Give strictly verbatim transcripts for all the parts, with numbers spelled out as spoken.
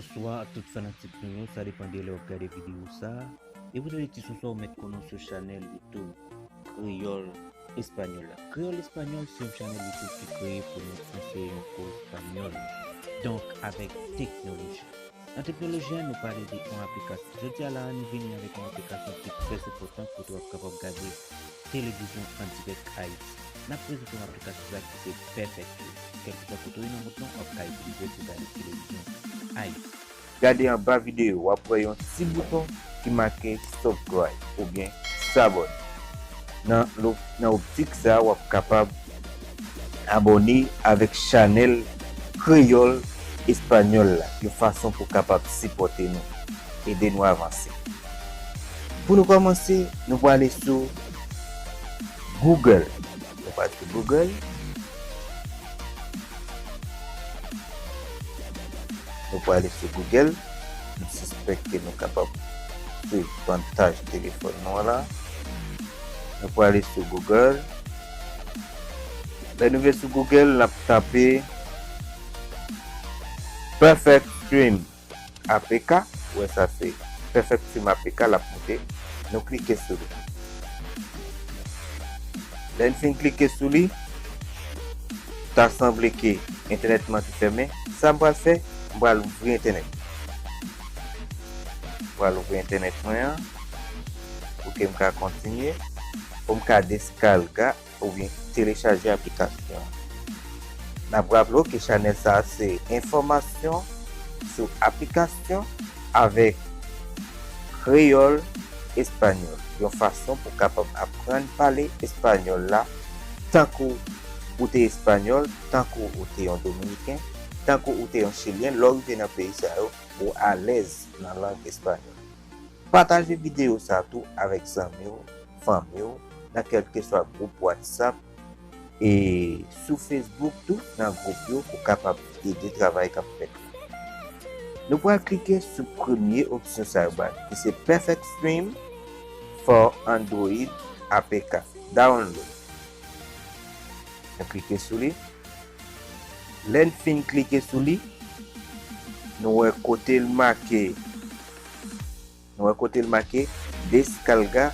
Bonswa tout fanatik nou yo, sa depann de lè w ap gade videyo sa. E pou tande ti sou sa, ou mèt konnen sou chanèl YouTube Kreyòl Espanyòl la. Kreyòl Espanyòl se yon chanèl YouTube ki kreye pou nou anseye yon kou espanyòl. Donk, avèk teknoloji. Nan teknoloji a, nou pale de yon aplikasyon. Jodi a la, nou vini avèk yon aplikasyon ki trè enpòtan kote w ap kapab gade televizyon an dirèk Ayiti. N ap prezante yon aplikasyon sa ki se Perfect Stream. Kèlkeswa kote w ye nan mond lan, w ap ka itilize pou gade televizyon Ayiti. Gade anba videyo, w ap wè yon ti bouton ki make subscribe oubyen s'abonner. Nan lo-, nan optik sa, w ap kapab abòne avèk chanèl Kreyòl Espanyòl la, yon fason pou kapab sipòte nou, ede nou avanse. Pou nou kòmanse, nou prale sou Google. Nou prale sou Google. Nou prale sou Google. M sispèk ke nou kapab swiv pantaj telefòn nou an la. Nou prale sou Google. Lè nou rive sou Google, n ap tape Perfect Stream A P K. Ou wè sa se Perfect Stream A P K, l ap moute. Nou klike sou li. Lè n fin klike sou li, ta sanble ke entènèt mwen te fèmen. Sa m pral fè, m pral ouvri entènèt. M pral ouvri entènèt mwen an pou ke m ka kontinye, pou m ka deskalga oubyen telechaje aplikasyon an. N ap raple w ke chanèl sa a se enfòmasyon sou aplikasyon avèk Kreyòl Espanyòl, yon fason pou kapab aprann pale espanyòl la, tankou ou te espanyòl, tankou ou te yon dominiken, tankou ou te yon chilyen, lè w rive nan peyi sa yo, ou alèz nan lang espanyòl. Pataje videyo sa tou avèk zanmi w, fanmi w, nan kèlkeswa gwoup WhatsApp, e sou Facebook tou, nan gwoup yo, pou kapab ede travay k ap fèt la. Nou pral klike sou premye opsyon sa yo ba nou, ki se Perfect Stream for Android A P K, Download. Nou klike sou li. Lè n fin klike sou li, nou wè kote l make, nou wè kote l make Descarga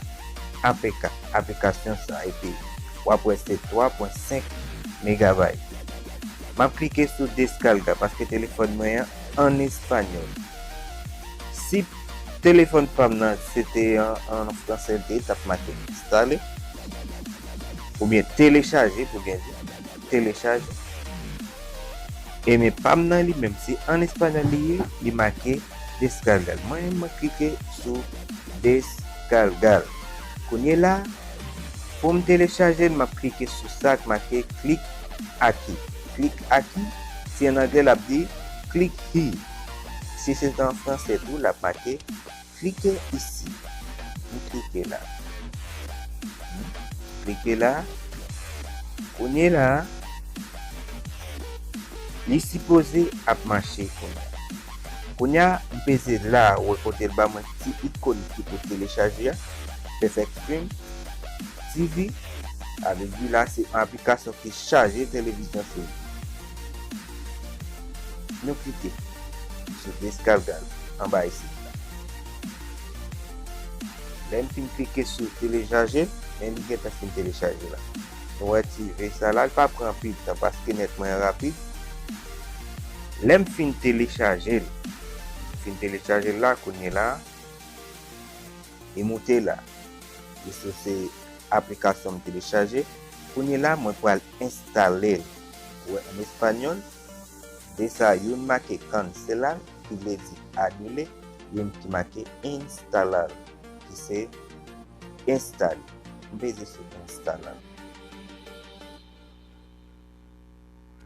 A P K, aplikasyon sa, epi w ap wè se twa pwen senk megabayt. M ap klike sou Descarga paske telefòn mwen an an espanyòl. Si telefòn pa m nan se te an, an fransè l te ye, t ap make instale, oubyen telechaje, pou byen di, telechaje. E men pa m nan li menm, se an espanyòl li ye, li make descargar. Mwen, mwen klike sou descargar. Kounye la, pou m telechaje l, m ap klike sou sa k make click aquí. Click aquí, si an anglè, l ap di click here. Si se an fransè tou, l ap make cliquez ici. M klike la. M klike la. Kounye la, li sipoze ap mache kounye a. Kounye a, m peze la, ou wè kote l ba mwen ti ikòn ki pou telechaje a, Perfect Stream T V. Sa vle di la, se yon aplikasyon ki chaje televizyon sou li. Nou klike sou descargar anba isit la. Lè m fin klike sou telechaje, men li gentan fin telechaje la. Nou wè ti V sa la, li pa pran anpil tan paske nèt mwen rapid. Lè m fin telechaje l, fin telechaje l la, kounye la, li moute la. Li sou se aplikasyon m telechaje. Kounye la, mwen pral enstale l. Ou wè, an espanyòl, de sa, youn make cancelar, ki vle di anile, youn ki make instalar, ki se enstale. M peze sou instalar.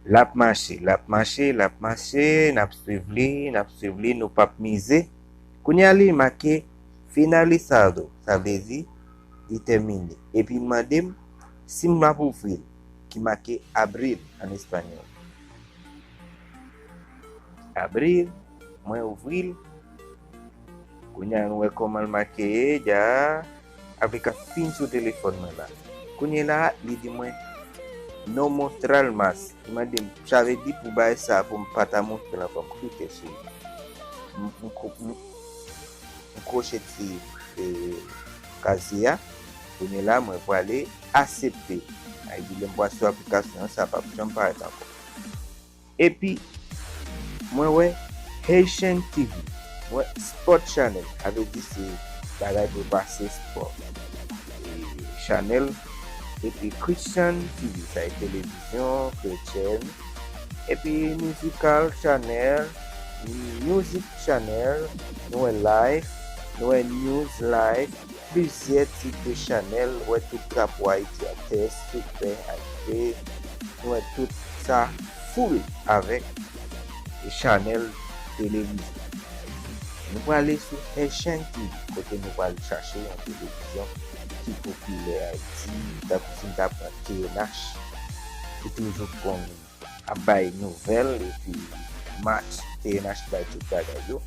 L ap mache, l ap mache, l ap mache, n ap swiv li, n ap swiv li, nou p ap mize. Kounye a li make finalizado, sa vle di li tèmine. Epi l mande m si m ap ouvri l, ki make abrir an espanyòl. Abrir, mwen ouvri l. Kounye a nou wè kòman l make ye, dja. Aplikasyon fin sou telefòn mwen la. Kounye la, li di mwen, "No mostrar más." Li mande m, sa vle di pou bagay sa pou m pa ta montre l ankò, m klike sou li. m, m, ko- m, m kwoche ti, e, kazye a. Kounye la, mwen prale aksepte. Sa vle di, lè m pral sou aplikasyon an, sa p ap janm parèt ankò. Epi, mwen wè Haitian T V, mwen wè Sport Channel, sa vle di se bagay pou pase spò. E, chanèl, epi Christian T V, sa e televizyon kretyèn, epi Musical Channel, Music Channel, nou wè Life, nou wè News Life, plizyè tip de chanèl, nou wè tout drapo Ayiti a, T S, Super, Ayiti, nou wè tout sa full avèk chanèl televizyon. Nou prale sou Haitian T V, kote nou pral chache yon televizyon ki popilè Ayiti, tankou si n ta pran T N H, ki toujou konn ap bay nouvèl epi match, T N H bay tout bagay yo.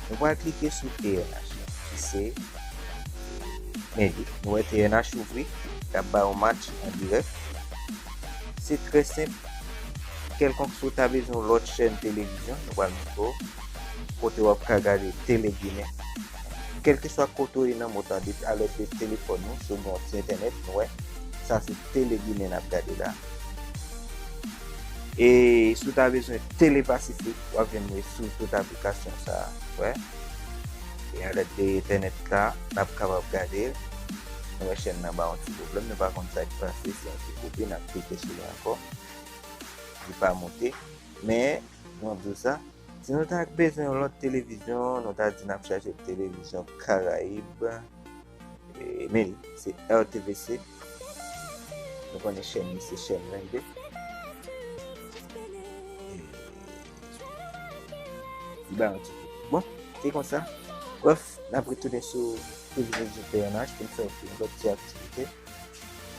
Nou pral klike sou T N H, ki se, men li, nou wè T N H ouvri, l ap bay yon match an dirèk. Se trè senp. Kèlkonk si w ta bezwen yon lòt chèn televizyon, nou pral montre w kote w ap ka gade Tele Ginen. Kèlkeswa kote w ye nan mond lan, depi a lèd de telefòn ou, si w gen yon ti entènèt, nou wè, sa se Tele Ginen n ap gade la. E si w ta bezwen Tele Pasifik, w ap jwenn li sou tout aplikasyon sa a, wè. E a lèd de entènèt la, n ap kapab gade l. Nou wè chèn nan ba yon ti pwoblèm, nou pa konn sa k pase, se yon ti koupe, n ap klike sou li ankò. Li pa moute. Men, nou ap di w sa, si nou ta bezwen yon lòt televizyon, nou ta di n ap chache televizyon Karayib. E, men li, se R T V C. Nou konnen chèn li, se chèn vennde. E, li ba yon ti koupe. Bon, se konsa. Brèf, n ap retounen sou televizyon T N H pou n fè yon lòt ti aktivite.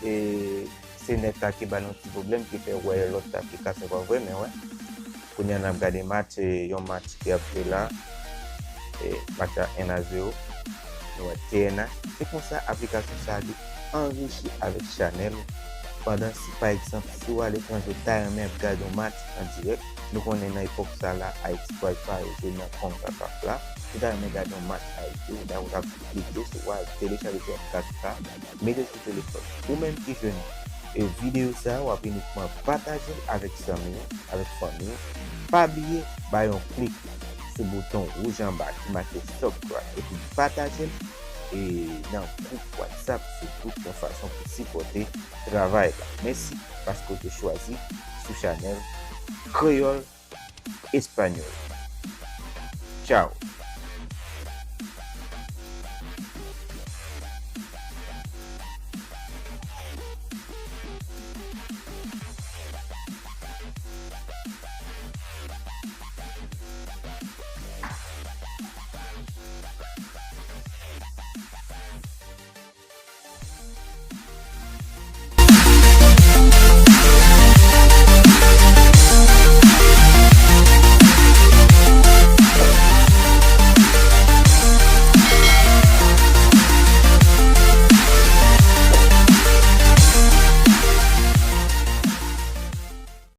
E se nèt la ki ba nou ti pwoblèm, ki fè w wè lòt aplikasyon pa vre, men wè. Kounye a n ap gade match, e yon match ki ap jwe la. E match la en a zewo. Nou wè T N H. Se konsa aplikasyon sa a li anrichi avèk chanèl. Pandan si, pa egzanp, si w aletranje, w ta renmen ap gade yon match an dirèk, nou konnen nan epòk sa la, Ayiti pral pare jwe nan CONCACAF la. Si w ta renmen gade yon match Ayiti, ou ta, ou ta klike sou, w al telechaje aplikasyon sa a, mete l sou telefòn. Ou menm ki jwenn, e, videyo sa a, w ap inikman pataje l avèk zanmi w, avèk fanmi w. Pa bliye, bay yon klik sou bouton wouj anba ki make subscribe epi pataje l, e, nan gwoup WhatsApp Facebook yon fason pou sipòte travay la. Mèsi paske w te chwazi sou chanèl Kreyòl Espanyòl. Tchaw!